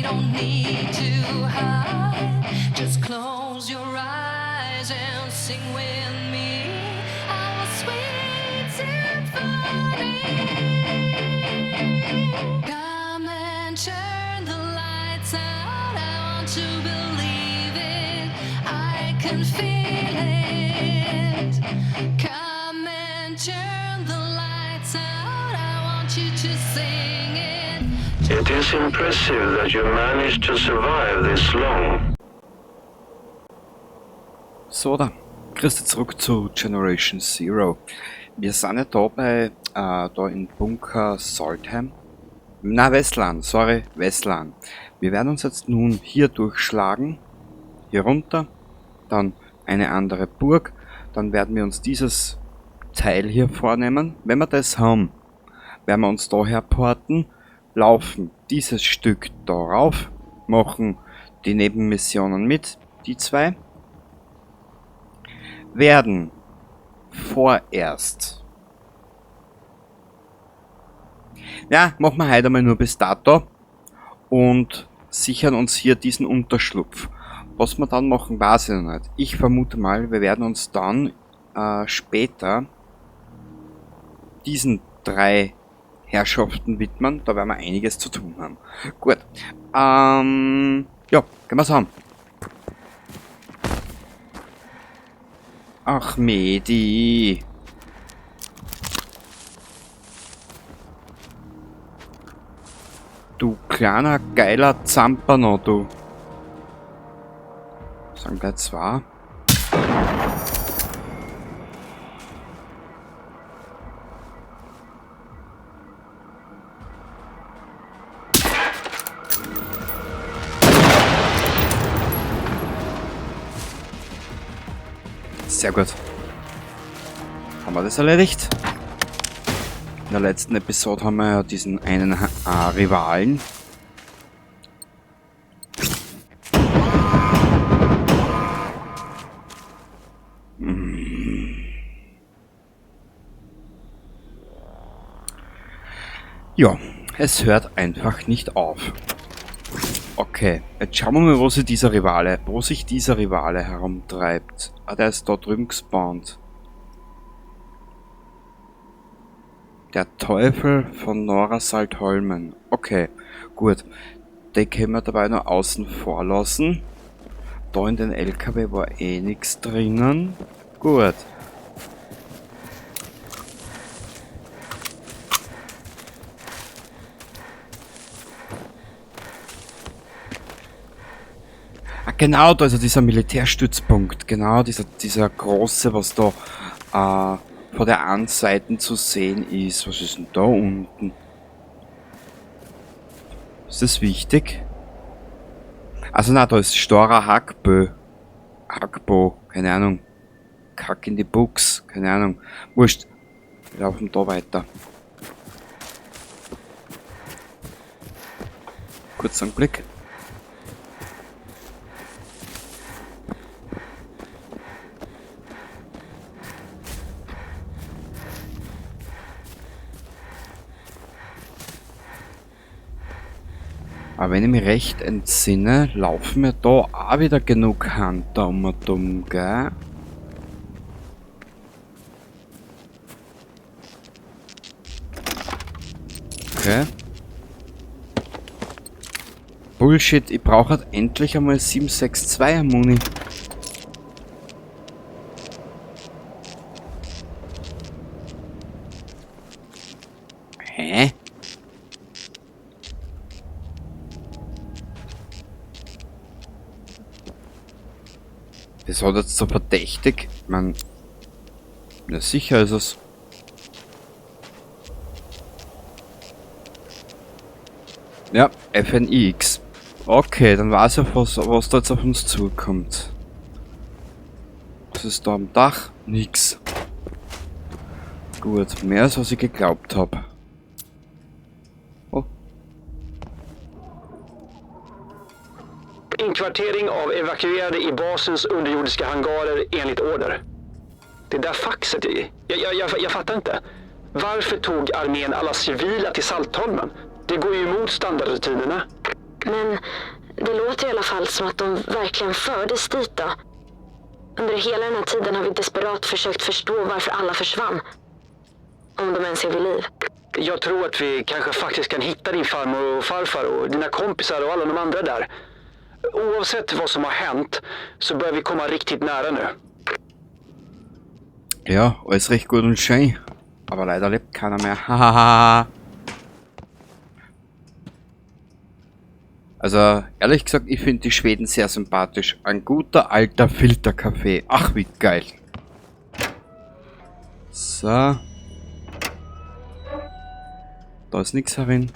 don't need to hide. Just close your eyes and sing with me our sweet symphony. Come and turn the lights out. I want to believe it. I can feel it. Come and turn the lights out. I want you to sing it. It is impressive that you managed to survive this long. So, da. Christi zurück zu Generation Zero. Wir sind ja da bei, da in Bunker Saltheim. Na, Westland, sorry, Westland. Wir werden uns jetzt nun hier durchschlagen. Hier runter. Dann eine andere Burg. Dann werden wir uns dieses Teil hier vornehmen. Wenn wir das haben, werden wir uns daher porten, laufen dieses Stück darauf, machen die Nebenmissionen mit, die zwei. Werden vorerst. Ja, machen wir heute einmal nur bis dato und sichern uns hier diesen Unterschlupf. Was wir dann machen, weiß ich noch nicht. Ich vermute mal, wir werden uns dann später diesen drei Herrschaften widmen. Da werden wir einiges zu tun haben. Gut. Ja, gehen wir's an. Ach, Medi. Du kleiner, geiler Zampano, du. Sagen gleich zwei. Sehr gut. Haben wir das erledigt? In der letzten Episode haben wir ja diesen einen Rivalen. Ja, es hört einfach nicht auf. Okay, jetzt schauen wir mal, wo sich dieser Rivale herumtreibt. Ah, der ist da drüben gespawnt. Der Teufel von Norra Saltholmen. Okay, gut. Den können wir dabei noch außen vor lassen. Da in den LKW war eh nix drinnen. Gut. Ah, genau, da ist ja dieser Militärstützpunkt. Genau, dieser große, was da von der einen Seite zu sehen ist. Was ist denn da unten? Ist das wichtig? Also na, da ist Stora Hackbö. Hackbo, keine Ahnung. Kack in die Buchs, keine Ahnung. Wurscht. Wir laufen da weiter. Kurzer Blick. Aber wenn ich mich recht entsinne, laufen mir da auch wieder genug Hunter um und um, gell? Okay. Bullshit, ich brauche halt endlich einmal 762 Muni. Hä? Das hat jetzt so verdächtig. Ich mein, na sicher ist es. Ja, FNIX. Okay, dann weiß ich, was da jetzt auf uns zukommt. Was ist da am Dach? Nix. Gut, mehr als was ich geglaubt hab. Oh. Inkvartering av evakuerade i basens underjordiska hangarer enligt order. Det där faxet, jag fattar inte. Varför tog armén alla civila till Saltholmen? Det går ju emot standardrutinerna. Men det låter i alla fall som att de verkligen fördes dit då. Under hela den här tiden har vi desperat försökt förstå varför alla försvann. Om de ens är vid liv. Jag tror att vi kanske faktiskt kan hitta din farmor och farfar och dina kompisar och alla de andra där. Oavsett vad som har hänt så börjar vi komma riktigt nära nu. Ja, alles recht gut und schön. Aber leider lebt keiner mehr. Hahaha. Also, ehrlich gesagt, ich finde die Schweden sehr sympathisch. Ein guter alter Filterkaffee. Ach, wie geil. So. Da ist nichts herin.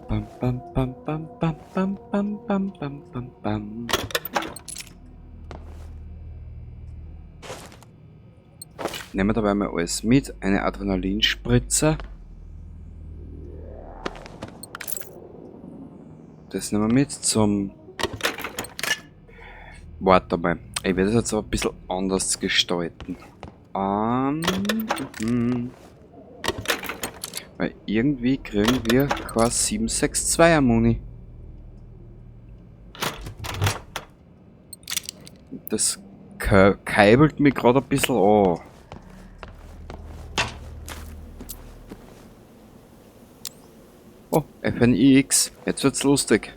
Bam, bam, bam, bam, bam, bam, bam, bam, bam, bam, bam. Nehmen wir dabei mal alles mit. Eine Adrenalinspritze. Das nehmen wir mit zum... Warte mal. Ich werde das jetzt aber ein bisschen anders gestalten. Weil irgendwie kriegen wir quasi 762er Muni. Das keibelt mich gerade ein bisschen an. Oh, FNIX. Jetzt wird's lustig.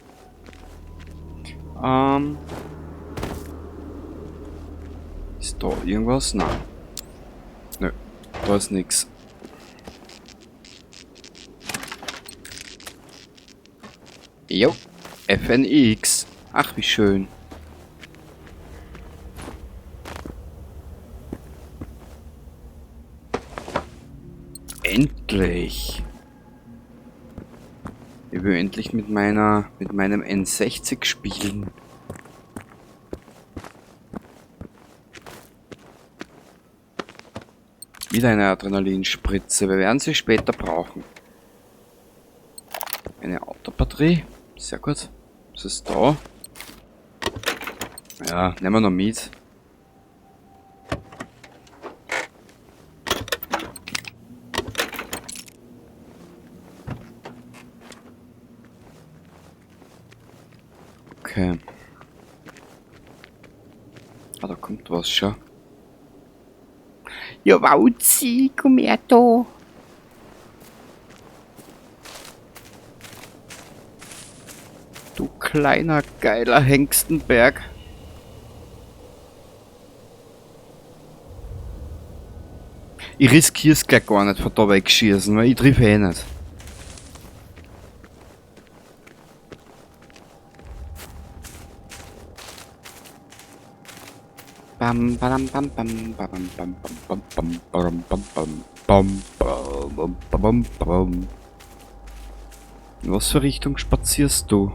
Ist da irgendwas? Nein. Nö, da ist nix. Jo, FNIX. Ach, wie schön. Endlich. Ich will endlich mit meinem N60 spielen. Wieder eine Adrenalinspritze. Wir werden sie später brauchen. Eine Autobatterie. Sehr gut. Was ist da? Ja, nehmen wir noch mit. Okay. Ah, da kommt was schon. Ja, Wauzi, komm her da. Du kleiner, geiler Hengstenberg. Ich riskier's gleich gar nicht von da wegschießen, weil ich triff eh nicht. Bam, badam, bam, bam, badam, bam, bam, bam, bam, badam, bam, bam, bam, bam, bam, bam, bam. In was für Richtung spazierst du?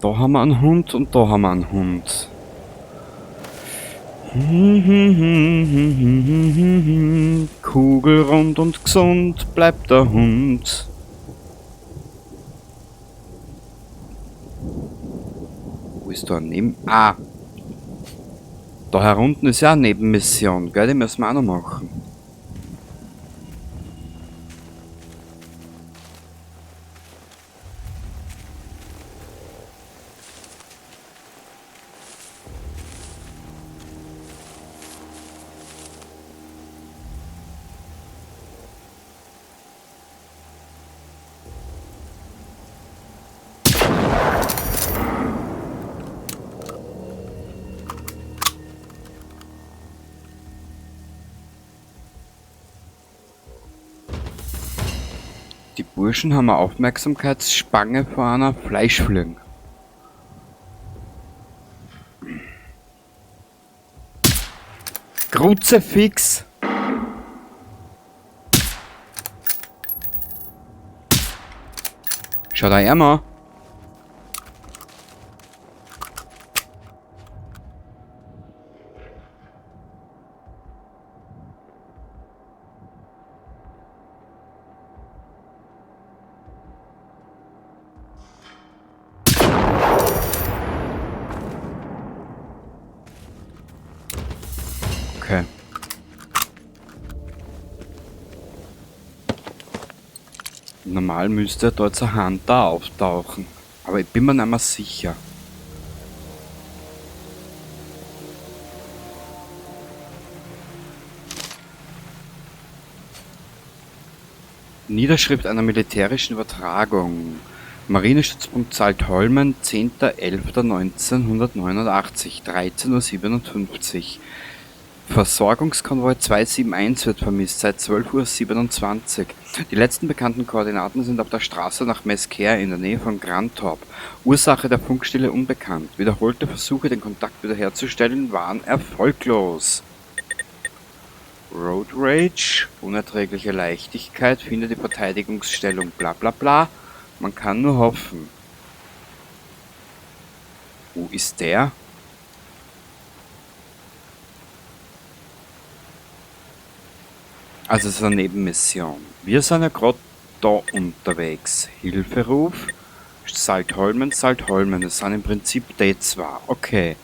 Da haben wir einen Hund und da haben wir einen Hund. Kugelrund und gesund bleibt der Hund. Wo ist da ein Neben-, Ah! Da herunten ist ja eine Nebenmission, gell? Die müssen wir auch noch machen. Die Burschen haben eine Aufmerksamkeitsspange vor einer Fleischfliegen. Kruzifix! Schau da her mal. Normal müsste da jetzt ein Hunter auftauchen. Aber ich bin mir nicht mehr sicher. Niederschrift einer militärischen Übertragung. Marinestützpunkt Saltholmen, 10.11.1989, 13:57 Uhr. Versorgungskonvoi 271 wird vermisst seit 12:27 Uhr. Die letzten bekannten Koordinaten sind auf der Straße nach Mesquer in der Nähe von Grantorp. Ursache der Funkstille unbekannt. Wiederholte Versuche, den Kontakt wiederherzustellen, waren erfolglos. Road Rage, unerträgliche Leichtigkeit, finde die Verteidigungsstellung, bla bla bla. Man kann nur hoffen. Wo ist der? Also es ist eine Nebenmission. Wir sind ja grad da unterwegs. Hilferuf, Saltholmen, Saltholmen. Das sind im Prinzip die zwei. Okay.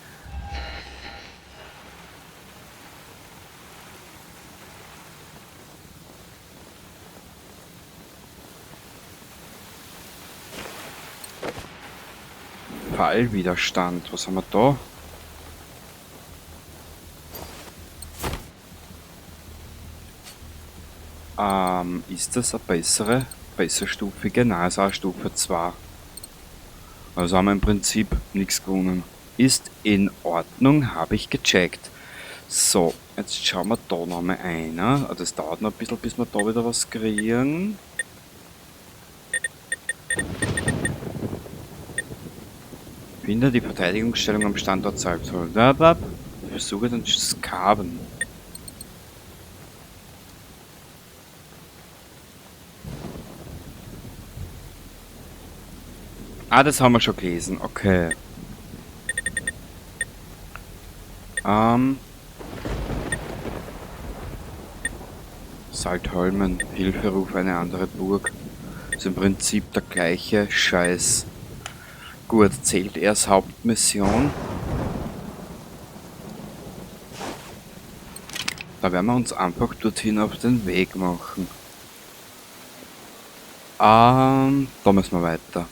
Fallwiderstand. Was haben wir da? Ist das eine bessere, besserstufige? Nein, es ist auch Stufe 2. Also haben wir im Prinzip nichts gewonnen. Ist in Ordnung, habe ich gecheckt. So, jetzt schauen wir da nochmal ein. Ne? Also das dauert noch ein bisschen, bis wir da wieder was kriegen. Finde die Verteidigungsstellung am Standort Salzholm. Versuche den Skaven. Ah, das haben wir schon gelesen. Okay. Saltholmen, Hilferuf, eine andere Burg. Ist im Prinzip der gleiche Scheiß. Gut, zählt er als Hauptmission. Da werden wir uns einfach dorthin auf den Weg machen. Da müssen wir weiter.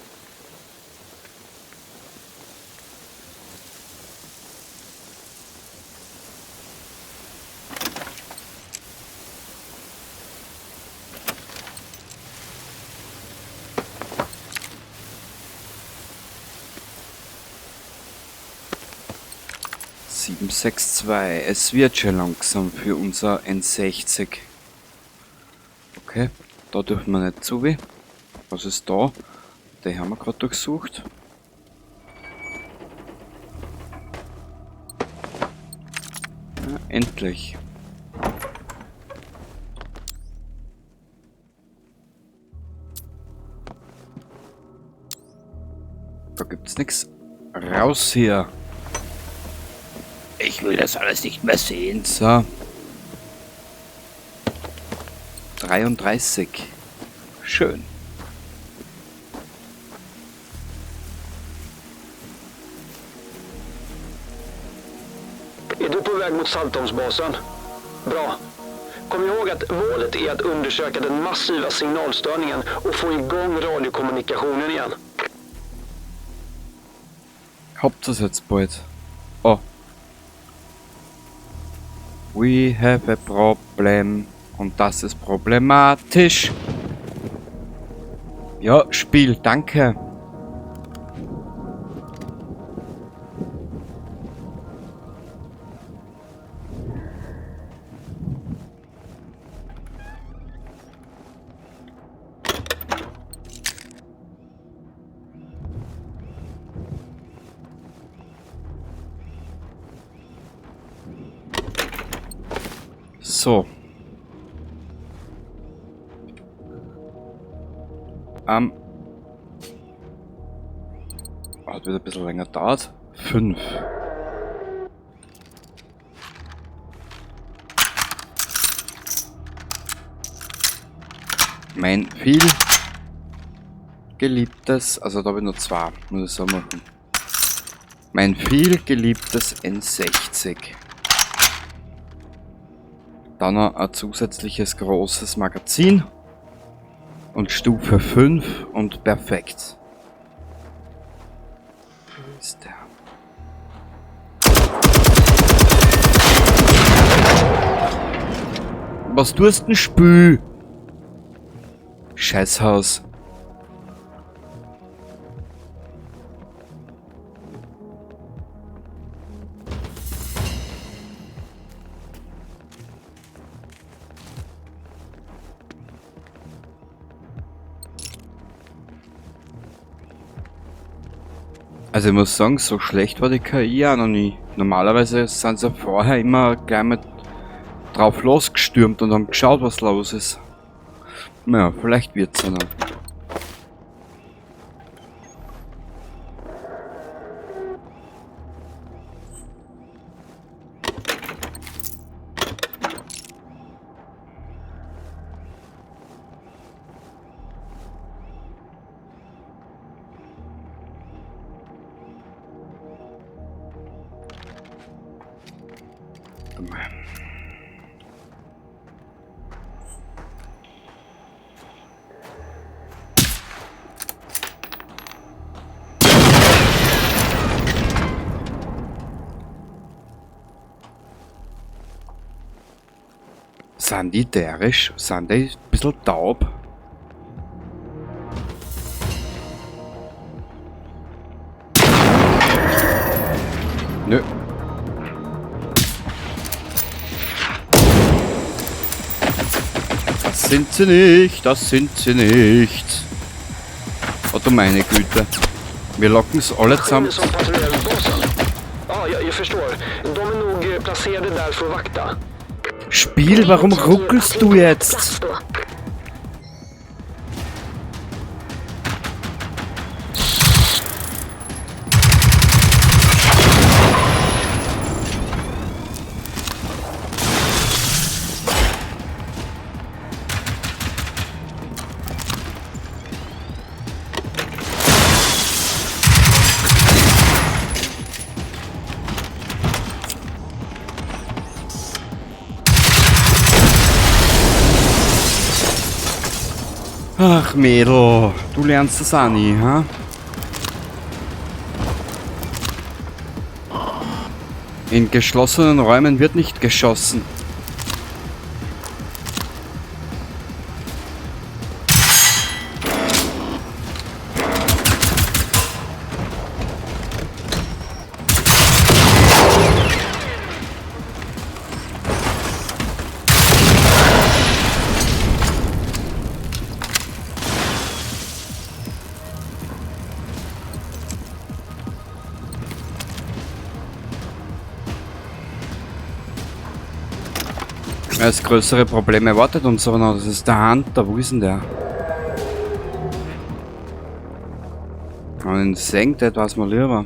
762. Es wird schon langsam für unser N60. Okay, da dürfen wir nicht zu. Was ist da? Den haben wir gerade durchsucht. Ja, endlich. Da gibt's nix. Raus hier! Ich will das alles nicht mehr sehen. So. 33. Schön. Är du på väg mot Saltholmsbasen? Bra. Kom ihåg att målet är att undersöka den massiva signalstörningen och få igång radiokommunikationen igen. Habt ihr jetzt bald? Oh. We have a problem. Und das ist problematisch. Ja, Spiel, danke. So. Hat wieder ein bisschen länger gedauert. 5. Mein viel geliebtes, also da habe ich nur 2, muss ich so machen. Mein viel geliebtes N60. Dann noch ein zusätzliches großes Magazin. Und Stufe 5 und perfekt. Wo ist der? Was tust denn, Spül? Scheißhaus. Also ich muss sagen, so schlecht war die KI auch noch nie. Normalerweise sind sie vorher immer gleich mit drauf losgestürmt und haben geschaut, was los ist. Naja, vielleicht wird's ja noch. Sind die derisch? Sind die ein bisschen taub? Nö. Das sind sie nicht, das sind sie nicht. Oh du meine Güte. Wir locken's alle zusammen. Maskiner som patrullerar runt basen. Ja, jag förstår. De är nog placerade där för att vakta. Spiel, warum ruckelst du jetzt? Plats då. Ach Mädel, du lernst das auch nie, ha? In geschlossenen Räumen wird nicht geschossen. Das größere Problem erwartet uns aber noch, das ist der Hunter. Wo ist denn der? Und den senkt etwas mal lieber.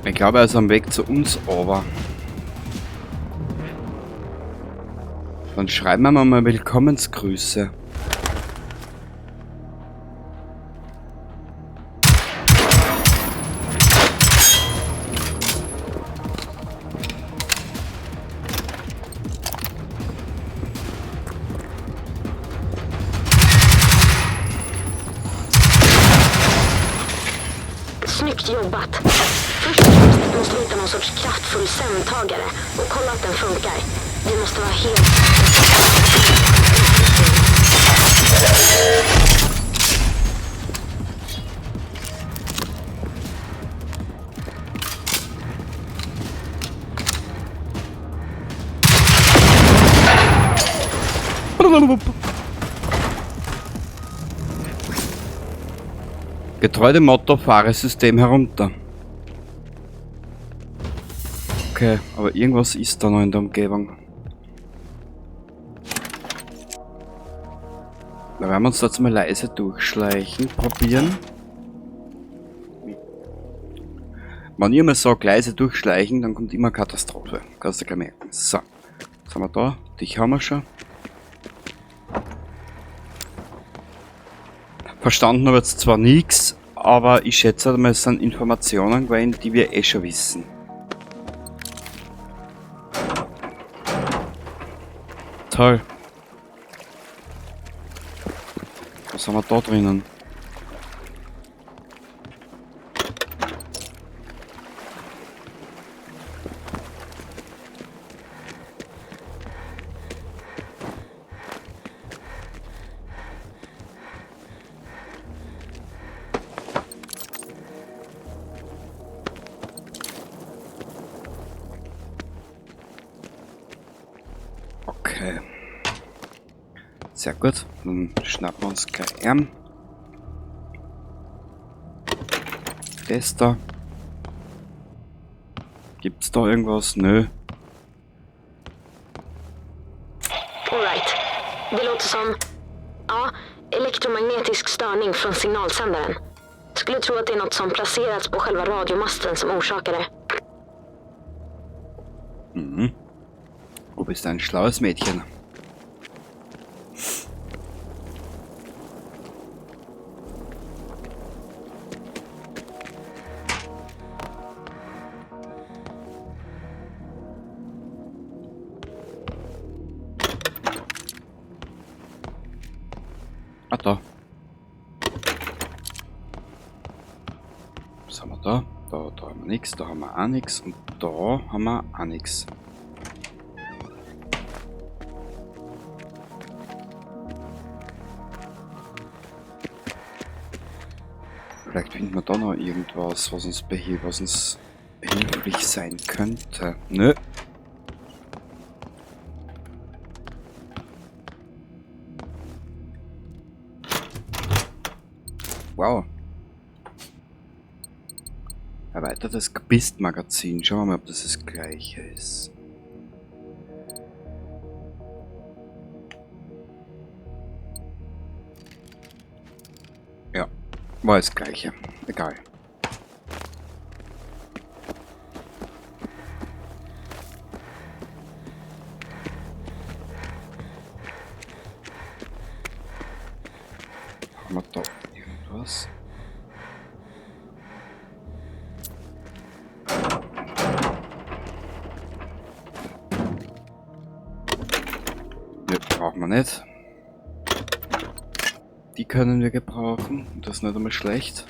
Ich glaube, er ist am Weg zu uns, aber dann schreiben wir mal Willkommensgrüße. Snyggt jobbat. Först och främst måste vi hitta någon sorts kraftfull sändtagare och kolla att den funkar. Vi måste vara helt... Getreu dem Motto, fahre System herunter. Okay, aber irgendwas ist da noch in der Umgebung. Da werden wir uns jetzt mal leise durchschleichen, probieren. Wenn ich immer sage, leise durchschleichen, dann kommt immer Katastrophe. Kannst du gleich merken. So, was haben wir da? Dich haben wir schon. Verstanden habe jetzt zwar nichts, aber ich schätze mal, es sind Informationen gewesen, die wir eh schon wissen. Toll. Was haben wir da drinnen? Okay. Sehr gut. Dann schnappen wir uns gleich an. Das da. Gibt's da irgendwas? Nö. Alright. Det låter som... Ja, elektromagnetisk störning från signalsändaren. Skulle tro att det är något som placerats på själva radiomasten som orsakar det. Du bist ein schlaues Mädchen. Ah, da. Was haben wir da? Da haben wir nichts, da haben wir auch nichts und da haben wir auch nichts. Vielleicht finden wir da noch irgendwas, was uns was uns hilflich sein könnte. Nö. Wow. Erweitertes Kvist-Magazin. Schauen wir mal, ob das das gleiche ist. Ja, war das gleiche. Egal. Haben wir da irgendwas? Ne, brauchen wir nicht. Die können wir gebrauchen. Das ist nicht einmal schlecht.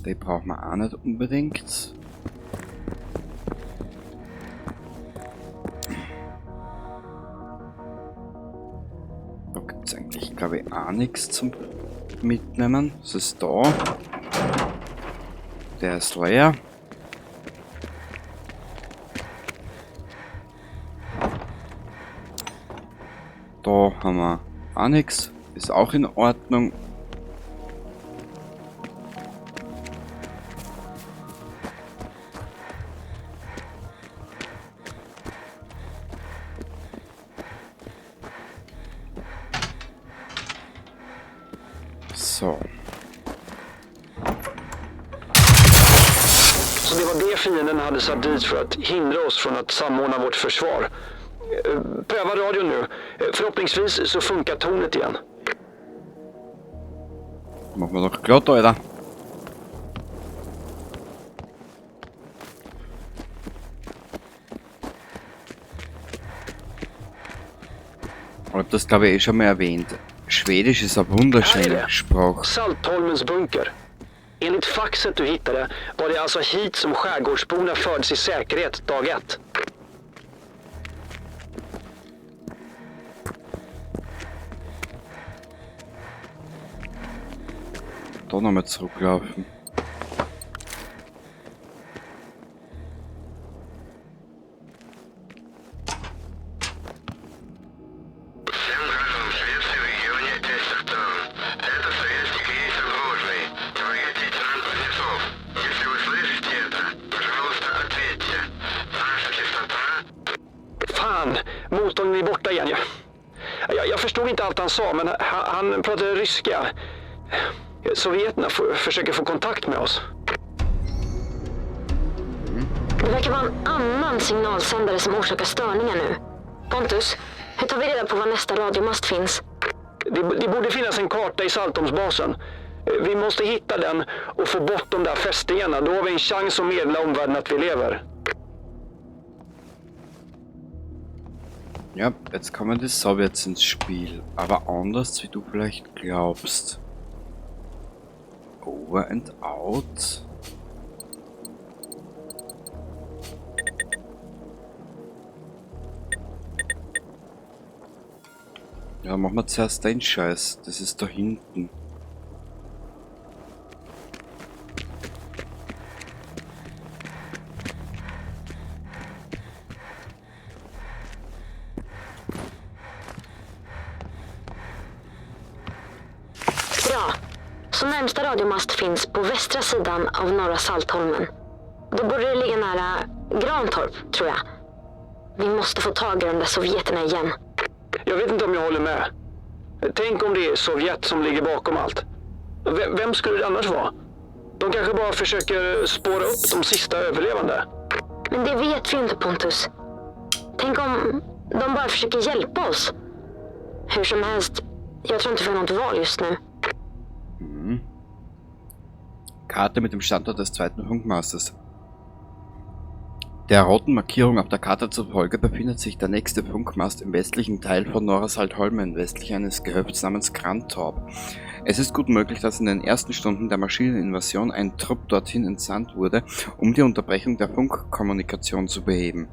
Die brauchen wir auch nicht unbedingt. Da gibt's eigentlich, glaub ich, auch nichts zum Mitnehmen. Was ist da? Der ist leer. Da haben wir auch nichts. Ist auch in Ordnung. So. Så det var det fienden hade satt dit för att hindra oss från att samordna vårt försvar. Pröva radion nu. Förhoppningsvis så funkar tornet igen. Machen wir doch glatt, Alter. Ich hab das, glaub ich, eh schon mal erwähnt. Schwedisch ist eine wunderschöne Här är det. Sprache. Saltholmens bunker. Enligt faxet du hittade var det alltså hit som skärgårdsborna fördes i säkerhet dag ett. Da nochmal zurücklaufen. Fan, motorn är borta igen ju. Jag förstod inte allt han sa, men han pratade ryska. Sovjeterna försöker få kontakt med oss. Det verkar vara en annan signalsändare som orsakar störningar nu. Pontus, hur tar vi reda på var nästa radiomast finns? Det borde finnas en karta i Saltholmsbasen. Vi måste hitta den och få bort de där fästingarna. Då har vi en chans att meddela omvärlden att vi lever. Ja, jetzt kommen die Sowjets ins Spiel, aber anders, wie du vielleicht glaubst. Over and out. Ja, machen wir zuerst den Scheiß. Das ist da hinten. Bra. Så närmsta radiomast finns på västra sidan av norra Saltholmen. Då borde det ligga nära Grantorp, tror jag. Vi måste få tag i de där sovjeterna igen. Jag vet inte om jag håller med. Tänk om det är Sovjet som ligger bakom allt. Vem skulle det annars vara? De kanske bara försöker spåra upp de sista överlevande. Men det vet vi ju inte, Pontus. Tänk om de bara försöker hjälpa oss. Hur som helst, jag tror inte vi har något val just nu. Karte mit dem Standort des zweiten Funkmastes. Der roten Markierung auf der Karte zufolge befindet sich der nächste Funkmast im westlichen Teil von Norra Saltholmen, westlich eines Gehöfts namens Grantorp. Es ist gut möglich, dass in den ersten Stunden der Maschineninvasion ein Trupp dorthin entsandt wurde, um die Unterbrechung der Funkkommunikation zu beheben.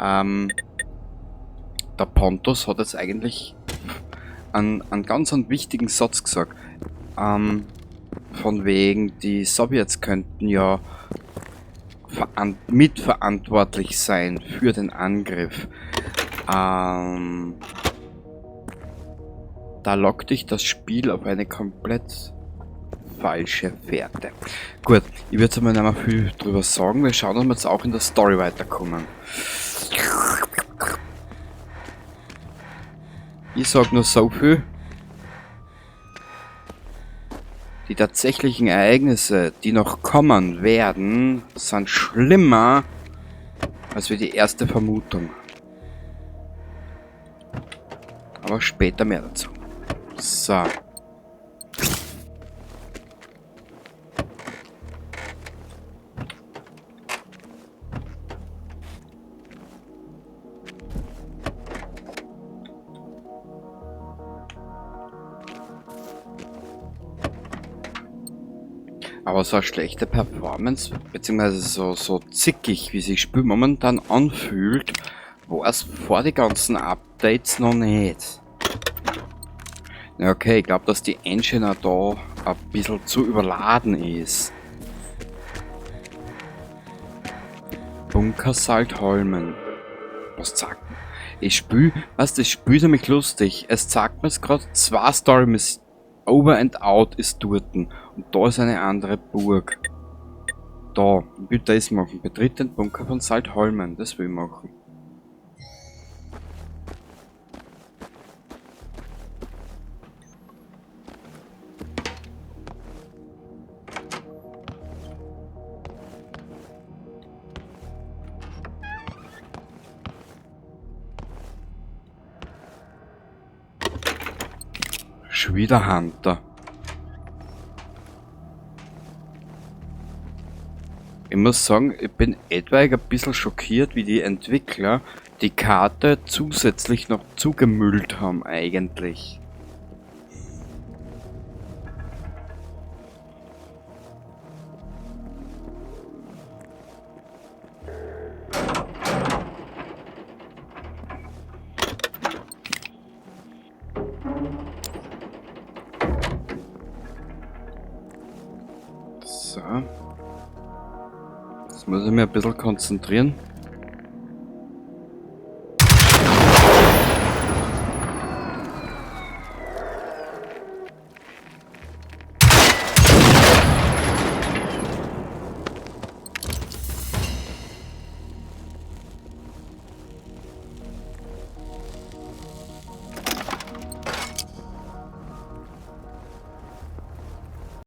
Der Pontus hat jetzt eigentlich einen ganz einen wichtigen Satz gesagt. Von wegen, die Sowjets könnten ja mitverantwortlich sein für den Angriff. Da lockt dich das Spiel auf eine komplett falsche Fährte. Gut, ich würde jetzt mal nicht mehr viel drüber sagen. Wir schauen, dass wir jetzt auch in der Story weiterkommen. Ich sag nur so viel. Die tatsächlichen Ereignisse, die noch kommen werden, sind schlimmer als wie die erste Vermutung. Aber später mehr dazu. So. Aber so eine schlechte Performance, beziehungsweise so zickig, wie sich Spiel momentan anfühlt, war es vor die ganzen Updates noch nicht. Ja, okay, ich glaub, dass die Engine auch da ein bisschen zu überladen ist. Bunker Saltholmen. Was sagt man? Ich spül, was, das Spiel ist nämlich lustig. Es zeigt mir jetzt grad zwei Story Missionen. Over and Out ist dorten. Und da ist eine andere Burg. Da, ich will das machen. Betritt den Bunker von Saltholmen. Das will ich machen. Schon wieder Hunter. Ich muss sagen, ich bin etwaig ein bisschen schockiert, wie die Entwickler die Karte zusätzlich noch zugemüllt haben eigentlich. So. Jetzt muss ich mich ein bisschen konzentrieren.